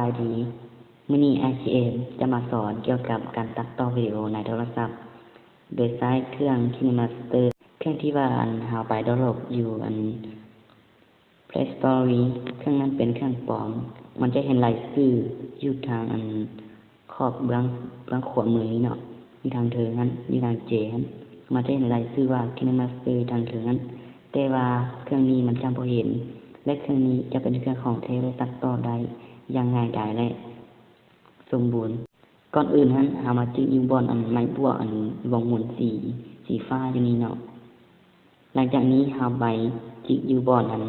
ບາຍດີ ມື້ນີ້ອ້າຍຊີເອັມຈະມາສອນກ່ຽວກັບການຕັດຕໍ່ວິດີໂອໃນໂທລະສັບ ໂດຍໃຊ້ເຄື່ອງ KineMaster ເຄື່ອງທີ່ວ່າອັນເຮົາໄປດາວໂຫຼດຢູ່ອັນ Play Store ເຄື່ອງນັ້ນເປັນເຄື່ອງປອມ ມັນຈະເຫັນລາຍຊື່ຢູ່ທາງອັນຂອບເບື້ອງ ເບື້ອງຂວາມືນີ້ເນາະ ຢູ່ທາງເທິງຫັ້ນ ຢູ່ທາງເຈຫັ້ນ ມັນຈະເຫັນລາຍຊື່ວ່າ KineMaster ທາງເທິງຫັ້ນ ແຕ່ວ່າເຄື່ອງນີ້ມັນຈະບໍ່ເຫັນ ແລະ ເຄື່ອງນີ້ຈະເປັນເຄື່ອງຂອງແທ້ ແລະ ຕັດຕໍ່ໄດ້ຢ່າງງ່າຍດາຍ ແລະ ສົມບູນ. ກ່ອນອື່ນຫັ້ນ ເຮົາມາຈິກຢູ່ບ່ອນອັນໄມ້ບວກ ອັນວົງໝູນສີ ສີຟ້າຢູ່ນີ້ເນາະ. ຫຼັງຈາກນີ້ເຮົາໄປຈິກຢູ່ບ່ອນອັນ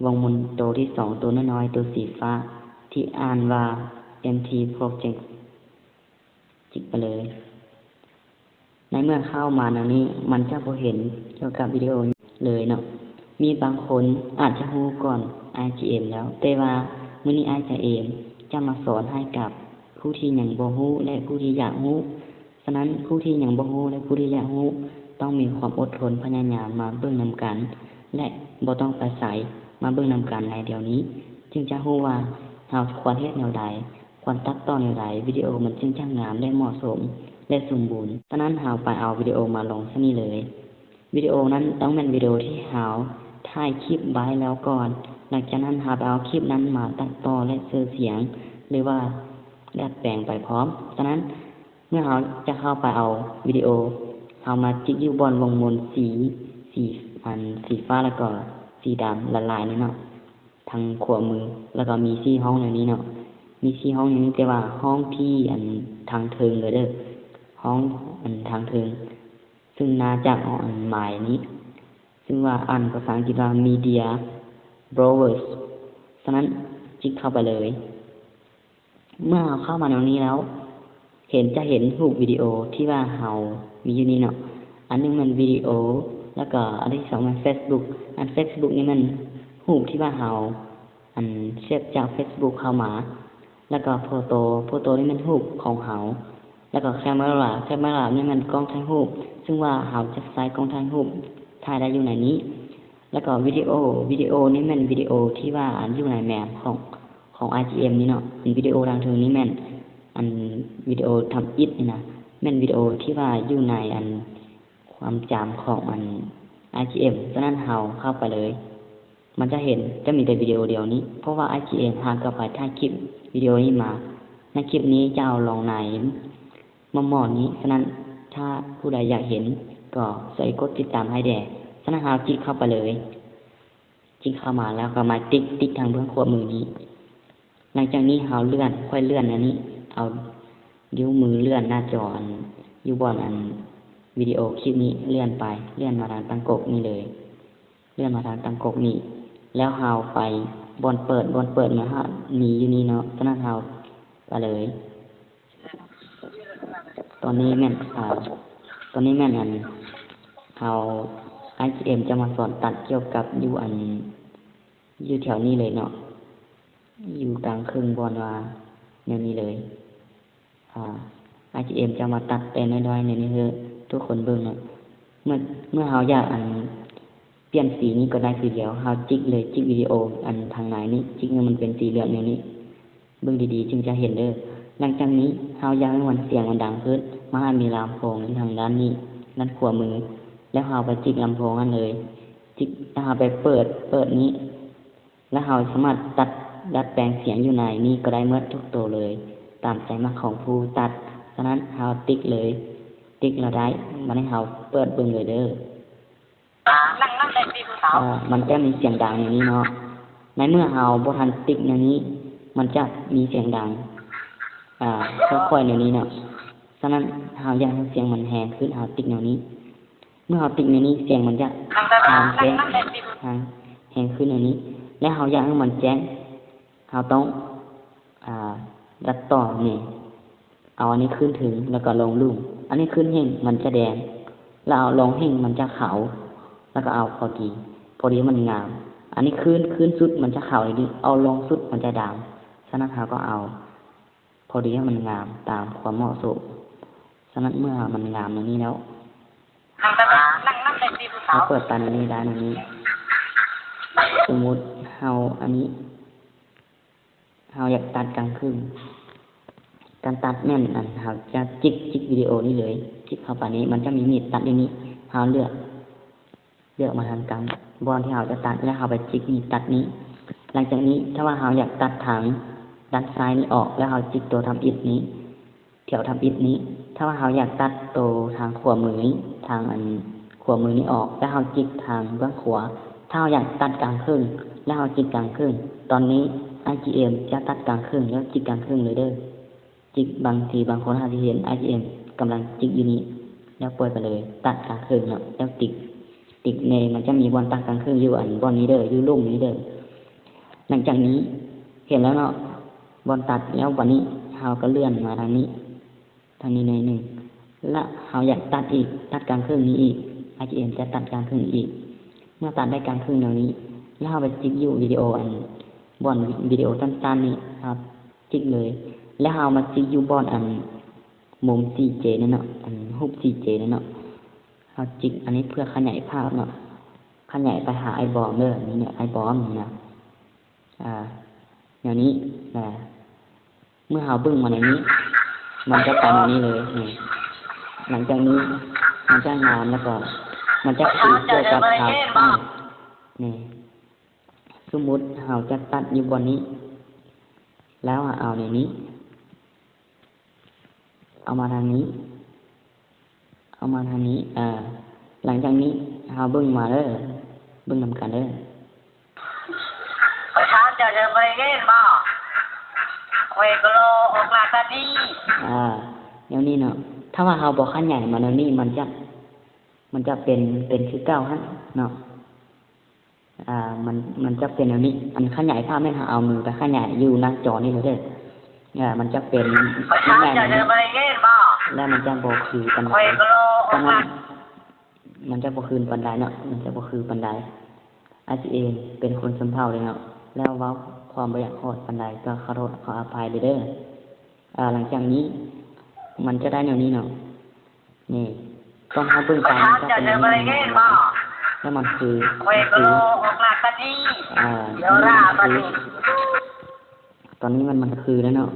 ວົງໝູນໂຕທີສອງ ໂຕນ້ອຍໆ ໂຕສີຟ້າ ທີ່ອ່ານວ່າ Empty Project ຈິກໄປເລີຍ. ໃນເມື່ອເຂົ້າມາແນວນີ້ ມັນຈະບໍ່ເຫັນກ່ຽວກັບວິດີໂອເລີຍເນາະ. ມີບາງຄົນອາດຈະຮູ້ກ່ອນອ້າຍຊີເອັມແລ້ວ, ແຕ່ວ່າມື້ນີ້ອ້າຍຊີເອັມຈະມາສອນໃຫ້ກັບຜູ້ທີ່ຍັງບໍ່ຮູ້ ແລະ ຜູ້ທີ່ຢາກຮູ້. ສະນັ້ນ ຜູ້ທີ່ຍັງບໍ່ຮູ້ ແລະ ຜູ້ທີ່ຢາກຮູ້ ຕ້ອງມີຄວາມອົດທົນ ພະຍາຍາມມາເບິ່ງນຳກັນ ແລະ ບໍ່ຕ້ອງໄປໃສ, ມາເບິ່ງນຳກັນໃນດຽວນີ້ ຈຶ່ງຈະຮູ້ວ່າເຮົາຄວນເຮັດແນວໃດ, ຄວນຕັດຕໍ່ແນວໃດ ວິດີໂອມັນຈຶ່ງຈະງາມ ແລະ ເໝາະສົມ ແລະ ສົມບູນ. ສະນັ້ນ ເຮົາໄປເອົາວິດີໂອມາລົງຊະນີ້ເລີຍ. ວິດີໂອນັ້ນຕ້ອງແມ່ນວິດີໂອທີ່ເຮົາຖ່າຍຄລິບໄວ້ແລ້ວກ່ອນ. ຫຼັງຈາກນັ້ນ ເຮົາໄປເອົາຄລິບນັ້ນມາຕັດຕໍ່ ແລະ ເສີສຽງ ຫຼືວ່າດັດແປງໄປພ້ອມ. ສະນັ້ນ ເມື່ອເຮົາຈະເຂົ້າໄປເອົາວິດີໂອ, ເຮົາມາຈິກຢູ່ບ່ອນວົງໝູນສີ, ສີ ອັນ ສີຟ້າ ແລ້ວກໍສີດຳລະລາຍນີ້ເນາະ ທາງຂວາມື ແລ້ວກໍມີສີ່ຫ້ອງໃນນີ້ເນາະ, ມີສີ່ຫ້ອງໃນນີ້ ແຕ່ວ່າຫ້ອງທີ່ ອັນ ທາງເທິງເລີຍເດີ້, ຫ້ອງ ອັນ ທາງເທິງ ຊຶ່ງໜ້າຈະ ອັນ ໝາຍນີ້ ຊຶ່ງວ່າອ່ານພາສາອັງກິດວ່າ Media Browser. ສະນັ້ນ ຈິກເຂົ້າໄປເລີຍ. ເມື່ອເຮົາເຂົ້າມາແນວນີ້ແລ້ວ ເຫັນ ຈະເຫັນຮູບວິດີໂອທີ່ວ່າເຮົາມີຢູ່ນີ້ເນາະ, ອັນໜຶ່ງແມ່ນວິດີໂອ ແລ້ວກໍອັນທີສອງແມ່ນ Facebook. ອັນ Facebook ນີ້ແມ່ນຮູບທີ່ວ່າເຮົາ ອັນ ເຊບຈາກ Facebook ເຂົ້າມາ, ແລ້ວກໍໂຟໂຕ, ໂຟໂຕນີ້ແມ່ນຮູບຂອງເຮົາ, ແລ້ວກໍ Camera, Camera ນີ້ແມ່ນກ້ອງຖ່າຍຮູບ, ຊຶ່ງວ່າເຮົາຈະໃຊ້ກ້ອງຖ່າຍຮູບຖ່າຍໄດ້ຢູ່ໃນນີ້, ແລ້ວກໍວິດີໂອ, ວິດີໂອນີ້ແມ່ນວິດີໂອທີ່ວ່າ ອັນ ຢູ່ໃນ MAM ຂອງ ຂອງ IGM ນີ້ເນາະ. ອັນວິດີໂອທາງເທິງນີ້ແມ່ນ ອັນວິດີໂອທຳອິດນີ້ນະ ແມ່ນວິດີໂອທີ່ວ່າຢູ່ໃນ ອັນ ຄວາມຈຳຂອງ ອັນ IGM. ສະນັ້ນເຮົາເຂົ້າໄປເລີຍ, ມັນຈະເຫັນ ຈະມີແຕ່ວິດີໂອດຽວນີ້ ເພາະວ່າ IGM ຫາກໍໄປຖ່າຍຄລິບວິດີໂອນີ້ມາ. ໃນຄລິບນີ້ຈະເອົາລົງໃນໝໍ້ໆນີ້. ສະນັ້ນ ຖ້າຜູ້ໃດຢາກເຫັນ ກໍຊ່ວຍກົດຕິດຕາມໃຫ້ແດ່. ສະນັ້ນເຮົາຈິກເຂົ້າໄປເລີຍ. ຈິກເຂົ້າມາແລ້ວກໍມາຕິກ ຕິກທາງເບື້ອງຂວາມືນີ້. ຫຼັງຈາກນີ້ເຮົາເລື່ອນ, ຂ້ອຍເລື່ອນອັນນີ້, ເອົານິ້ວມືເລື່ອນໜ້າຈໍ ອັນ ຢູ່ບ່ອນ ອັນ ວິດີໂອຄລິບນີ້ ເລື່ອນໄປ, ເລື່ອນມາທາງຕັ້ງກົກນີ້ເລີຍ, ເລື່ອນມາທາງຕັ້ງກົກນີ້. ແລ້ວເຮົາໄປບ່ອນເປີດ, ບ່ອນເປີດມັນຫາມີຢູ່ນີ້ເນາະ, ສະນັ້ນເຮົາໄປເລີຍ. ຕອນນີ້ແມ່ນ ອ່າ ຕອນນີ້ແມ່ນ ອັນ ເຮົາ ອ້າຍຈີເອັມ ຈະມາສອນຕັດກ່ຽວກັບຢູ່ ອັນ ຢູ່ແຖວນີ້ເລີຍເນາະ, ຢູ່ກາງເຄິ່ງບ່ອນວ່າແນວນີ້ເລີຍ. ອ່າ ອ້າຍຈີເອັມ ຈະມາຕັດແຕ່ນ້ອຍໆ ແນວນີ້ໃຫ້ທຸກຄົນເບິ່ງເນາະ. ເມື່ອ ເມື່ອເຮົາຢາກ ອັນ ປ່ຽນສີນີ້ກໍໄດ້ຄືດຽວ, ເຮົາຈິກເລີຍ, ຈິກວິດີໂອອັນທາງໃນນີ້, ຈິກໃຫ້ມັນເປັນສີເຫຼືອງແນວນີ້. ເບິ່ງດີໆ ຈຶ່ງຈະເຫັນເດີ້. ຫຼັງຈາກນີ້ເຮົາຢາກໃຫ້ມັນ ສຽງມັນດັງຂຶ້ນ, ມາຫາມີລຳໂພງຢູ່ທາງດ້ານນີ້, ດ້ານຂວາມື, ແລ້ວເຮົາໄປຈິກລຳໂພງຫັ້ນເລີຍ. ຈິກ ແລ້ວເຮົາໄປເປີດ, ເປີດນີ້, ແລ້ວເຮົາສາມາດຕັດ ດັດແປງສຽງຢູ່ໃນນີ້ກໍໄດ້ໝົດທຸກໂຕເລີຍ, ຕາມໃຈມັກຂອງຜູ້ຕັດ. ສະນັ້ນເຮົາຕິກເລີຍ, ຕິກແລ້ວໄດ້, ບາດນີ້ເຮົາເປີດເບິ່ງເລີຍເດີ້. ເອີ ມັນຈະມີສຽງດັງແນວນີ້ເນາະ. ໃນເມື່ອເຮົາບໍ່ທັນຕິກແນວນີ້, ມັນຈະມີສຽງດັງ ອ່າ ຄ່ອຍໆ ແນວນີ້ເນາະ. ສະນັ້ນເຮົາຢາກໃຫ້ສຽງມັນແຮງຂຶ້ນ, ເຮົາຕິກແນວນີ້. ເມື່ອເຮົາຕິກແນວນີ້, ສຽງມັນຈະຫາງແຈ້ງ, ຫາງແຮງຂຶ້ນແນວນີ້. ແລະ ເຮົາຢາກໃຫ້ມັນແຈ້ງ, ເຮົາຕ້ອງ ອ່າ ດັດຕໍ່ນີ້, ເອົາອັນນີ້ຂຶ້ນເທິງ ແລ້ວກໍລົງລຸ່ມ. ອັນນີ້ຂຶ້ນແຮງມັນຈະແດງ, ແລ້ວເອົາລົງແຮງມັນຈະຂາວ, ແລ້ວກໍເອົາພໍດີ, ພໍດີໃຫ້ມັນງາມ. ອັນນີ້ຂຶ້ນ, ຂຶ້ນສຸດມັນຈະຂາວດີ, ເອົາລົງສຸດມັນຈະດຳ. ສະນັ້ນເຮົາກໍເອົາພໍດີໃຫ້ມັນງາມຕາມຄວາມເໝາະສົມ. ສະນັ້ນເມື່ອມັນງາມແນວນີ້ແລ້ວ, ເຮົາເປີດຕາແນວນີ້ໄດ້ແນວນີ້. ສົມມຸດເຮົາອັນນີ້ ເຮົາຢາກຕັດກາງເຄິ່ງ. ການຕັດແມ່ນ ອັນ ເຮົາຈະຈິກ, ຈິກວິດີໂອນີ້ເລີຍ, ຈິກເຂົ້າໄປນີ້ ມັນຈະມີມີດຕັດຢູ່ນີ້, ເຮົາເລືອກ, ເລືອກມາທາງກາງ ບ່ອນທີ່ເຮົາຈະຕັດ ແລ້ວເຮົາໄປຈິກມີດຕັດນີ້. ຫຼັງຈາກນີ້ ຖ້າວ່າເຮົາຢາກຕັດທາງດ້ານຊ້າຍນີ້ອອກ ແລ້ວເຮົາຈິກຕົວທຳອິດນີ້, ແຖວທຳອິດນີ້. ຖ້າວ່າເຮົາຢາກຕັດໂຕທາງຂວາມືນີ້, ທາງອັນຂວາມືນີ້ອອກ ແລ້ວເຮົາຈິກທາງເບື້ອງຂວາ. ຖ້າເຮົາຢາກຕັດກາງເຄິ່ງ ແລ້ວເຮົາຈິກກາງເຄິ່ງ. ຕອນນີ້ ໄອຈີເອັມ ຈະຕັດກາງເຄິ່ງ ແລ້ວຈິກກາງເຄິ່ງເລີຍເດີ້. ຈິກ ບາງທີບາງຄົນອາດຈະເຫັນ ໄອຈີເອັມ ກຳລັງຈິກຢູ່ນີ້ ແລ້ວປ່ອຍໄປເລີຍ, ຕັດກາງເຄິ່ງເນາະ ແລ້ວຕິກ, ຕິກແນ່ ມັນຈະມີບ່ອນຕັດກາງເຄິ່ງຢູ່ ອັນ ບ່ອນນີ້ເດີ້, ຢູ່ລຸ່ມນີ້ເດີ້. ຫຼັງຈາກນີ້ ເຫັນແລ້ວເນາະ ບ່ອນຕັດ, ແລ້ວບາດນີ້ເຮົາກໍເລື່ອນມາທາງນີ້, ທາງນີ້ໜ້ອຍໜຶ່ງ ແລະ ເຮົາຢາກຕັດອີກ, ຕັດກາງເຄິ່ງນີ້ອີກ, ໄອຈີເອັມ ຈະຕັດກາງເຄິ່ງອີກ. ເມື່ອຕັດໄດ້ກາງເຄິ່ງແນວນີ້ ແລ້ວເຮົາໄປຈິກຢູ່ວິດີໂອ ອັນ ບ່ອນວິດີໂອສັ້ນໆນີ້ ເຮົາຈິກເລີຍ. ແລ້ວເຮົາມາຈິກຢູ່ບ່ອນ ອັນ ມຸມສີ່ເຈນັ້ນເນາະ, ອັນຮູບສີ່ເຈນັ້ນເນາະ. ເຮົາຈິກອັນນີ້ເພື່ອຂະຫຍາຍພາບເນາະ, ຂະຫຍາຍໄປຫາໄອ້ບອມເດີ້, ນີ້ແຫຼະ ໄອ້ບອມນີ້ນະ. ອາ ແນວນີ້ນະ. ເມື່ອເຮົາເບິ່ງມາແນວນີ້ ມັນຈະປະມານນີ້ເລີຍ. ນີ້ ຫຼັງຈາກນີ້ມັນຈະງາມ ແລ້ວກໍມັນຈະຄືກ່ຽວກັບທາງ ນີ້ ສົມມຸດເຮົາຈະຕັດຢູ່ບ່ອນນີ້ ແລ້ວເອົາແນວນີ້ ເອົາມາທາງນີ້ ເອົາມາທາງນີ້. ເອີ ຫຼັງຈາກນີ້ເຮົາເບິ່ງມາເດີ້, ເບິ່ງນຳກັນເດີ້. ຂ້ອຍຖາມເຈົ້າ ເຈົ້າບໍ່ໄດ້ຍິນບໍ? ຂ້ອຍກໍລໍອອກໜ້າຕາດີ. ອາ ແນວນີ້ເນາະ, ຖ້າວ່າເຮົາບໍ່ຂະຫຍາຍມາແນວນີ້ ມັນຈະ, ມັນຈະເປັນ, ເປັນຄືເກົ່າຫັ້ນເນາະ. ອາ ມັນ, ມັນຈະເປັນແນວນີ້. ອັນຂະຫຍາຍພາບແມ່ນເຮົາເອົາມືໄປຂະຫຍາຍຢູ່ໜ້າຈໍນີ້ເລີຍເດີ້. ອາ ມັນຈະເປັນ ຂ້ອຍຖາມເຈົ້າ ເຈົ້າບໍ່ໄດ້ຍິນບໍ? ແລ້ວມັນຈະບໍ່ຄືປານໃດ. ຂ້ອຍກໍລໍອອກ ມັນຈະບໍ່ຄືປານໃດເນາະ, ມັນຈະບໍ່ຄືປານໃດ. ອາດຈະເປັນຄົນຊົນເຜົ່າເດ້ເນາະ, ແລ້ວເວົ້າຄວາມບໍ່ຢາກຮອດປານໃດ ກໍຂໍໂທດຂໍອະໄພເດີ້. ອາ ຫຼັງຈາກນີ້ມັນຈະໄດ້ແນວນີ້ເນາະ. ນີ້ ຕອນເຮົາເບິ່ງໄປມັນຈະເປັນແນວນີ້ ແລ້ວມັນຄື, ມັນຄື, ອາ ຕອນນີ້ມັນ, ມັນຄືແລ້ວເນາະ.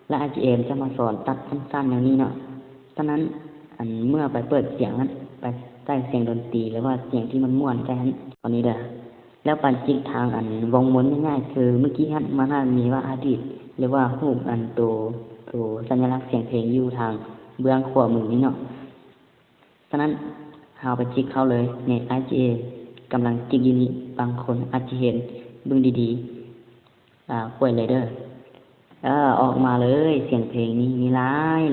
ແລະ ອາຈານຈະມາສອນຕັດສັ້ນໆແນວນີ້ເນາະ. ສະນັ້ນ ອັນ ເມື່ອໄປເປີດສຽງຫັ້ນ, ໄປໃສ່ສຽງດົນຕີ ຫຼືວ່າສຽງທີ່ມ່ວນໆໃສ່ຫັ້ນ ຕອນນີ້ເດີ້. ແລ້ວໄປຈິກທາງ ອັນ ວົງມົນງ່າຍໆ ຄືມື້ກີ້ຫັ້ນ ມັນອາດມີວ່າອະດີດ ຫຼືວ່າຮູບ ອັນ ໂຕ, ໂຕສັນຍະລັກສຽງເພງຢູ່ທາງເບື້ອງຂວາມືນີ້ເນາະ. ສະນັ້ນ ເຮົາໄປຈິກເຂົ້າເລີຍ. ນີ້ ອາຈານກຳລັງຈິກຢູ່ນີ້, ບາງຄົນອາດຈະເຫັນ, ເບິ່ງດີໆ. ອາ ປ່ອຍເລີຍເດີ້. ເອີ ອອກມາເລີຍ, ສຽງເພງນີ້ມີຫຼາຍໆ,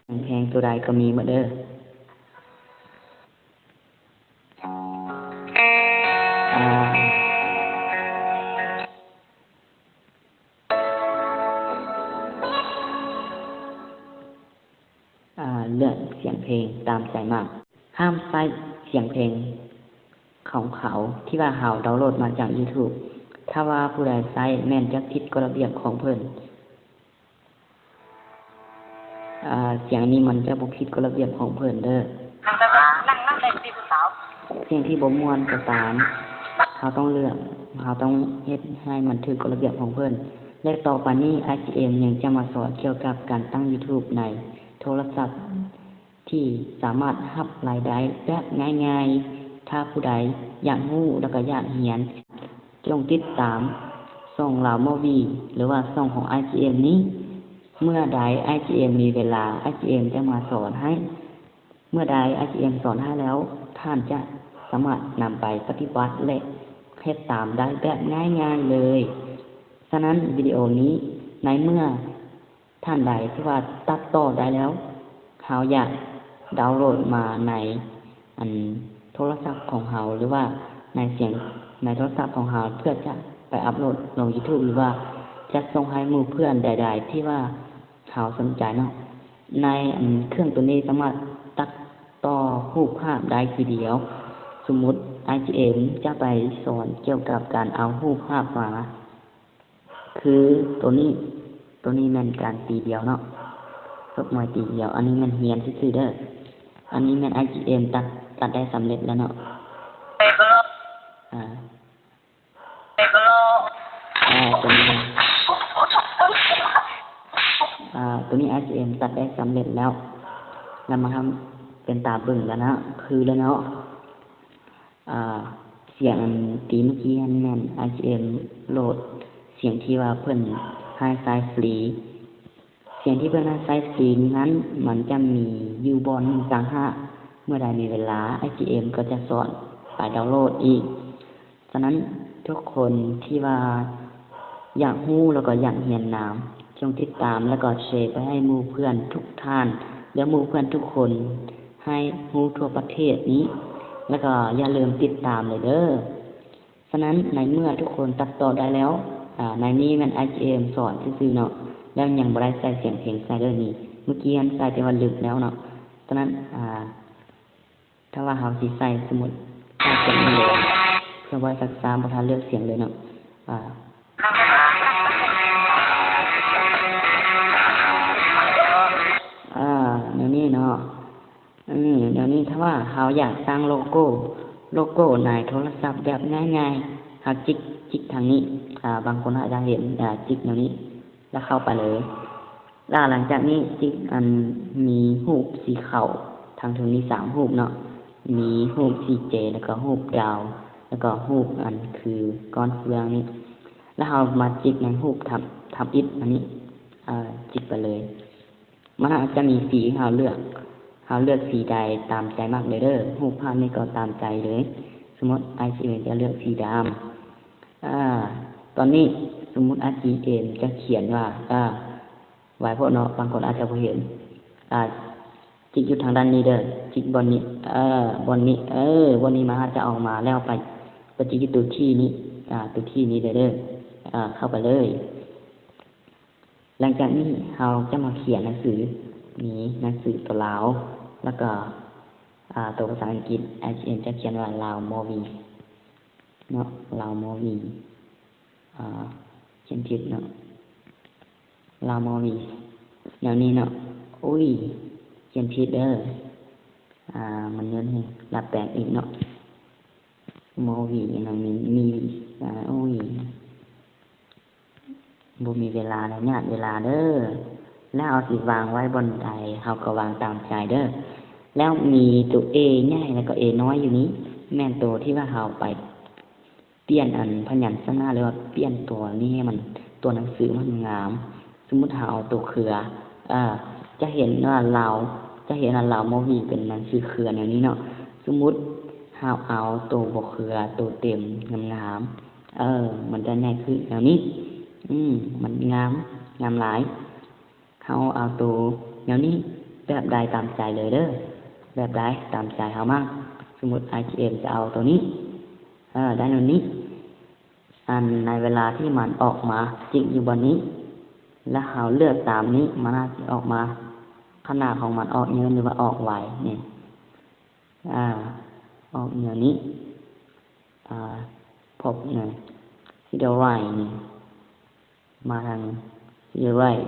ສຽງເພງໂຕໃດກໍມີໝົດເດີ້. ອາ ອາ ເລືອກສຽງເພງຕາມໃຈມັກ. ຫ້າມໃຊ້ສຽງເພງຂອງເຂົາທີ່ວ່າເຮົາດາວໂຫຼດມາຈາກຢູທູບ. ຖ້າວ່າຜູ້ໃດໃຊ້ແມ່ນຈະຜິດກົດລະບຽບຂອງເພິ່ນ. ອາ ສຽງນີ້ມັນຈະບໍ່ຜິດກົດລະບຽບຂອງເພິ່ນເດີ້. ສຽງທີ່ບໍ່ມ່ວນກໍຕາມ, ເຮົາຕ້ອງເລືອກ, ເຮົາຕ້ອງເຮັດໃຫ້ມັນຖືກກົດລະບຽບຂອງເພິ່ນ. ແລະ ຕໍ່ໄປນີ້ ອາຈານຍັງຈະມາສອນກ່ຽວກັບການຕັ້ງຢູທູບໃນໂທລະສັບ ທີ່ສາມາດຮັບລາຍໄດ້ແບບງ່າຍໆ. ຖ້າຜູ້ໃດຢາກຮູ້ ແລ້ວກໍຢາກຮຽນ, ຈົ່ງຕິດຕາມຊ່ອງລາວມໍວີ ຫຼືວ່າຊ່ອງຂອງ ອາຈານ ນີ້. ເມື່ອໃດ ອາຈານ ມີເວລາ, ອາຈານ ຈະມາສອນໃຫ້. ເມື່ອໃດ ອາຈານ ສອນໃຫ້ແລ້ວ, ທ່ານຈະສາມາດນຳໄປປະຕິບັດ ແລະ ເຮັດຕາມໄດ້ແບບງ່າຍໆເລີຍ. ສະນັ້ນ ວິດີໂອນີ້, ໃນເມື່ອ ທ່ານໃດທີ່ວ່າຕັດຕໍ່ໄດ້ແລ້ວ, ເຮົາຢາກດາວໂຫຼດມາໃນ ອັນ ໂທລະສັບຂອງເຮົາ ຫຼືວ່າໃນສຽງໃນໂທລະສັບຂອງເຮົາ ເພື່ອຈະໄປອັບໂຫຼດລົງຢູທູບ ຫຼືວ່າຈະສົ່ງໃຫ້ໝູ່ເພື່ອນໃດໆທີ່ວ່າເຮົາສົນໃຈເນາະ. ໃນ ອັນ ເຄື່ອງໂຕນີ້ສາມາດຕັດຕໍ່ຮູບພາບໄດ້ທີດຽວ. ສົມມຸດ ອາຈານ ຈະໄປສອນກ່ຽວກັບການເອົາຮູບພາບມາ ຄືໂຕນີ້, ໂຕນີ້ແມ່ນການຕີດຽວເນາະ, ສົກມວຍຕີດຽວ. ອັນນີ້ແມ່ນຮຽນຊື່ໆເດີ້. ອັນນີ້ແມ່ນ ອາຈານ ຕັດ, ຕັດໄດ້ສຳເລັດແລ້ວເນາະ. ອາ ອາ ໂຕນີ້. ມຕັດໄດ້ສຳເລັດແລ້ວ ແລ້ວມາທຳເປັນຕາເບິ່ງແລ້ວນະ ຄືແລ້ວເນາະ. ອາ ສຽງອັນຕີເມື່ອກີ້ຫັ້ນແມ່ນ ໄອຈີເອັມ ໂຫຼດ ສຽງທີ່ວ່າເພິ່ນໃຫ້ໃຊ້ຟຣີ. ສຽງທີ່ເພິ່ນໃຫ້ໃຊ້ຟຣີນັ້ນ ມັນຈະມີຢູ່ບ່ອນໜຶ່ງຕ່າງຫາກ. ເມື່ອໃດມີເວລາ ໄອຈີເອັມ ກໍຈະສອນໄປດາວໂຫຼດອີກ. ສະນັ້ນ ທຸກຄົນທີ່ວ່າຢາກຮູ້ ແລ້ວກໍຢາກຮຽນນຳ ຈົ່ງຕິດຕາມ ແລ້ວກໍແຊໄປໃຫ້ໝູ່ເພື່ອນທຸກທ່ານ ແລະ ໝູ່ເພື່ອນທຸກຄົນໃຫ້ຮູ້ທົ່ວປະເທດນີ້ ແລ້ວກໍຢ່າລືມຕິດຕາມເລີຍເດີ. ສະນັ້ນ ໃນເມື່ອທຸກຄົນຕັດຕໍ່ໄດ້ແລ້ວ ອາ ໃນນີ້ແມ່ນ ໄອຈີເອັມ ສອນຊື່ໆເນາະ ແລ້ວຍັງບໍ່ໄດ້ໃສ່ສຽງເພງໃສ່ເດີນີ້. ເມື່ອກີ້ຫັ້ນໃສ່ແຕ່ວ່າລຶບແລ້ວເນາະ. ສະນັ້ນ ອາ ຖ້າວ່າເຮົາຊິໃສ່ ສົມມຸດໃສ່ເປັນນີ້ເລີຍ ເພື່ອບໍ່ໃຫ້ຊັກຊ້າ ບໍ່ທັນເລືອກສຽງເລີຍເນາະ. ອາ ອາ ແນວນີ້ເນາະ. ອື ແນວນີ້ ຖ້າວ່າເຮົາຢາກສ້າງໂລໂກ້ ໂລໂກ້ໃນໂທລະສັບແບບງ່າຍໆ ເຮົາຈິກ ຈິກທາງນີ້. ອາ ບາງຄົນອາດຈະເຫັນ ອາ ຈິກແນວນີ້ ແລ້ວເຂົ້າໄປເລີຍ. ອາ ຫຼັງຈາກນີ້ຈິກອັນມີຮູບສີຂາວທາງເທິງນີ້ສາມຮູບເນາະ ມີຮູບສີ່ເຈ ແລ້ວກໍຮູບດາວ ແລ້ວກໍຮູບອັນຄືກ້ອນເຟືອງນີ້ ແລ້ວເຮົາມາຈິກໃນຮູບທຳ ທຳອິດອັນນີ້ ອາ ຈິກໄປເລີຍ. ມັນອາດຈະມີສີໃຫ້ເຮົາເລືອກ ເຮົາເລືອກສີໃດຕາມໃຈມັກເລີຍເດີ. ຮູບພາບນີ້ກໍຕາມໃຈເລີຍ ສົມມຸດ ໄອຈີເອັມ ຈະເລືອກສີດຳ. ອາ ຕອນນີ້ ສົມມຸດ ໄອຈີເອັມ ຈະຂຽນວ່າ ອາ ໄວໂພດເນາະ ບາງຄົນອາດຈະບໍ່ເຫັນ. ອາ ຈິກຢູ່ທາງດ້ານນີ້ເດີ ຈິກບ່ອນນີ້ ເອີ ບ່ອນນີ້ ເອີ ບ່ອນນີ້ ມັນອາດຈະອອກມາ ແລ້ວໄປ ໄປຈິກຢູ່ໂຕທີ່ນີ້ ອາ ໂຕທີ່ນີ້ເດີ ເດີ ອາ ເຂົ້າໄປເລີຍ. ຫຼັງຈາກນີ້ເຮົາຈະມາຂຽນໜັງສື ມີໜັງສືຕົວລາວ ແລ້ວກໍ ອາ ຕົວພາສາອັງກິດ ໄອຈີເອັມ ຈະຂຽນວ່າ ລາວມໍວີ ເນາະ ລາວມໍວີ ອາ ຂຽນຜິດເນາະ ລາວມໍວີ ແນວນີ້ເນາະ. ອຸ້ຍ ຂຽນຜິດເດີ ອາ ມັນຍືນໃຫ້ລັບແປງອີກເນາະ ມໍວີ ອັນນັ້ນມີ ມີ ອາ ໂອ້ຍ ບໍ່ມີເວລາ ແລະ ຍາດເວລາເດີ. ແລ້ວເຮົາຊິວາງໄວ້ບ່ອນໃດ ເຮົາກໍວາງຕາມໃຈເດີ. ແລ້ວມີໂຕເອໃຫຍ່ ແລ້ວກໍເອນ້ອຍຢູ່ນີ້ ແມ່ນໂຕທີ່ວ່າເຮົາໄປປ່ຽນອັນພະຍັນຊະນະ ຫຼືວ່າປ່ຽນຕົວນີ້ໃຫ້ມັນ ຕົວໜັງສືມັນງາມ. ສົມມຸດເຮົາເອົາໂຕເຄືອ ເອີ ຈະເຫັນວ່າລາວ ຈະເຫັນວ່າລາວມໍວີເປັນໜັງສືເຄືອແນວນີ້ເນາະ. ສົມມຸດເຮົາເອົາໂຕບໍ່ເຄືອ ໂຕເຕັມງາມໆ ເອີ ມັນຈະໃຫຍ່ຂຶ້ນແນວນີ້ ອື ມັນງາມ ງາມຫຼາຍ. ເຮົາເອົາໂຕແນວນີ້ ແບບໃດຕາມໃຈເລີຍເດີ ແບບໃດຕາມໃຈເຮົາມັກ. ສົມມຸດ ໄອຈີເອັມ ຈະເອົາໂຕນີ້ ເອີ ໄດ້ແນວນີ້. ອັນໃນເວລາທີ່ມັນອອກມາ ຈິກຢູ່ບ່ອນນີ້ ແລ້ວເຮົາເລືອກຕາມນີ້ ມັນອາດຊິອອກມາ ຂະໜາດຂອງມັນອອກຍືນ ຫຼືວ່າອອກໄວນີ້ ອາ ອອກແນວນີ້ ອາ ພົບນີ້ to the right ນີ້ ມາທາງ to the right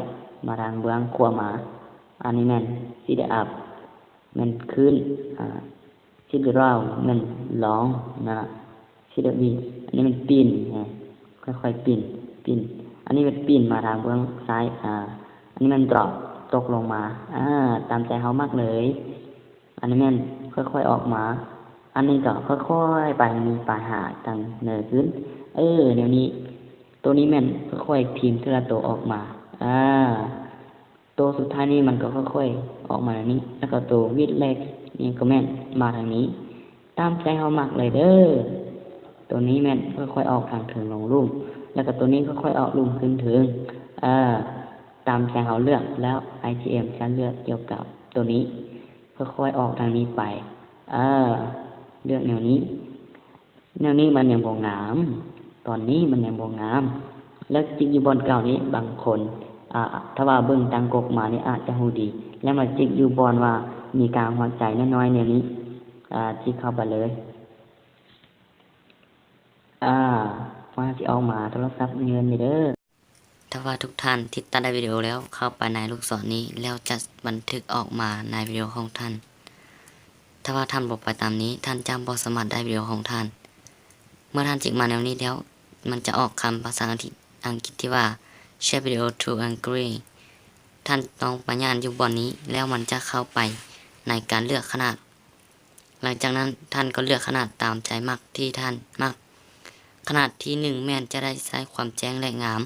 ມາທາງເບື້ອງຂວາມາ. ອັນນີ້ແມ່ນ to the up ແມ່ນຂຶ້ນ ອາ to the down ແມ່ນລົງນະ. to the wing ອັນນີ້ແມ່ນປິ່ນ ຄ່ອຍໆ ປິ່ນ ປິ່ນ. ອັນນີ້ແມ່ນປິ່ນມາທາງເບື້ອງຊ້າຍ ອາ ອັນນີ້ແມ່ນ drop ຕົກລົງມາ ອາ ຕາມໃຈເຮົາມັກເລີຍ. ອັນນີ້ແມ່ນຄ່ອຍໆອອກມາ ອັນນີ້ກໍຄ່ອຍໆໄປທາງນີ້ ໄປຫາທາງເໜືອຂຶ້ນ ເອີ ແນວນີ້. ໂຕນີ້ແມ່ນຄ່ອຍໆພິມເທື່ອລະໂຕອອກມາ ອາ ໂຕສຸດທ້າຍນີ້ມັນກໍຄ່ອຍໆອອກມາແນວນີ້ ແລ້ວກໍໂຕ with legs ນີ້ກໍແມ່ນມາທາງນີ້ ຕາມໃຈເຮົາມັກເລີຍເດີ. ໂຕນີ້ແມ່ນຄ່ອຍໆອອກທາງເທິງລົງລຸ່ມ ແລ້ວກໍໂຕນີ້ຄ່ອຍໆອອກລຸ່ມຂຶ້ນເທິງ ເອີ ຕາມໃຈເຮົາເລືອກ. ແລ້ວ ໄອຈີເອັມ ຈະເລືອກກ່ຽວກັບໂຕນີ້ ຄ່ອຍໆອອກທາງນີ້ໄປ ເອີ ເລືອກແນວນີ້ ແນວນີ້ມັນຍັງບໍ່ງາມ ຕອນນີ້ມັນຍັງບໍ່ງາມ. ແລ້ວຈິກຢູ່ບ່ອນເກົ່ານີ້ ບາງຄົນ ອາ ຖ້າວ່າເບິ່ງຕັ້ງກົກມານີ້ອາດຈະຮູ້ດີ ແລ້ວມາຈິກຢູ່ບ່ອນວ່າມີກາງຫົວໃຈນ້ອຍໆແນວນີ້ ອາ ຈິກເຂົ້າໄປເລີຍ ອາ ວ່າຊິອອກມາ ໂທລະສັບຍືນນີ້ເດີ. ຖ້າວ່າທຸກທ່ານຕິດຕັ້ງໄດ້ວິດີໂອແລ້ວ ເຂົ້າໄປໃນລູກສອນນີ້ ແລ້ວຈະບັນທຶກອອກມາໃນວິດີໂອຂອງທ່ານ. ຖ້າວ່າທ່ານບໍ່ໄປຕາມນີ້ ທ່ານຈະບໍ່ສາມາດໄດ້ວິດີໂອຂອງທ່ານ. ເມື່ອທ່ານຈິກມາແນວນີ້ແລ້ວ ມັນຈະອອກຄຳພາສາອັງກິດ ອັງກິດທີ່ວ່າ Share video to agree ທ່ານຕ້ອງໄປຍ່າງຢູ່ບ່ອນນີ້ ແລ້ວມັນຈະເຂົ້າໄປໃນການເລືອກຂະໜາດ. ຫຼັງຈາກນັ້ນທ່ານກໍເລືອກຂະໜາດຕາມໃຈມັກທີ່ທ່ານມັກ. ຂະໜາດທີໜຶ່ງແມ່ນຈະໄດ້ໃຊ້ຄວາມແຈ້ງ ແລະ ງາມ.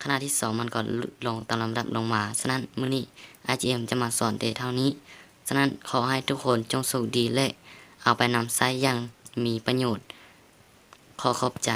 ຂະໜາດທີສອງມັນກໍລົງຕາມລຳດັບລົງມາ. ສະນັ້ນ ມື້ນີ້ ອາຈານຈະມາສອນແຕ່ເທົ່ານີ້. ສະນັ້ນ ຂໍໃຫ້ທຸກຄົນຈົ່ງໂຊກດີ ແລະ ເອົາໄປນຳໃຊ້ຢ່າງມີປະໂຫຍດ. ຂໍຂອບໃຈ.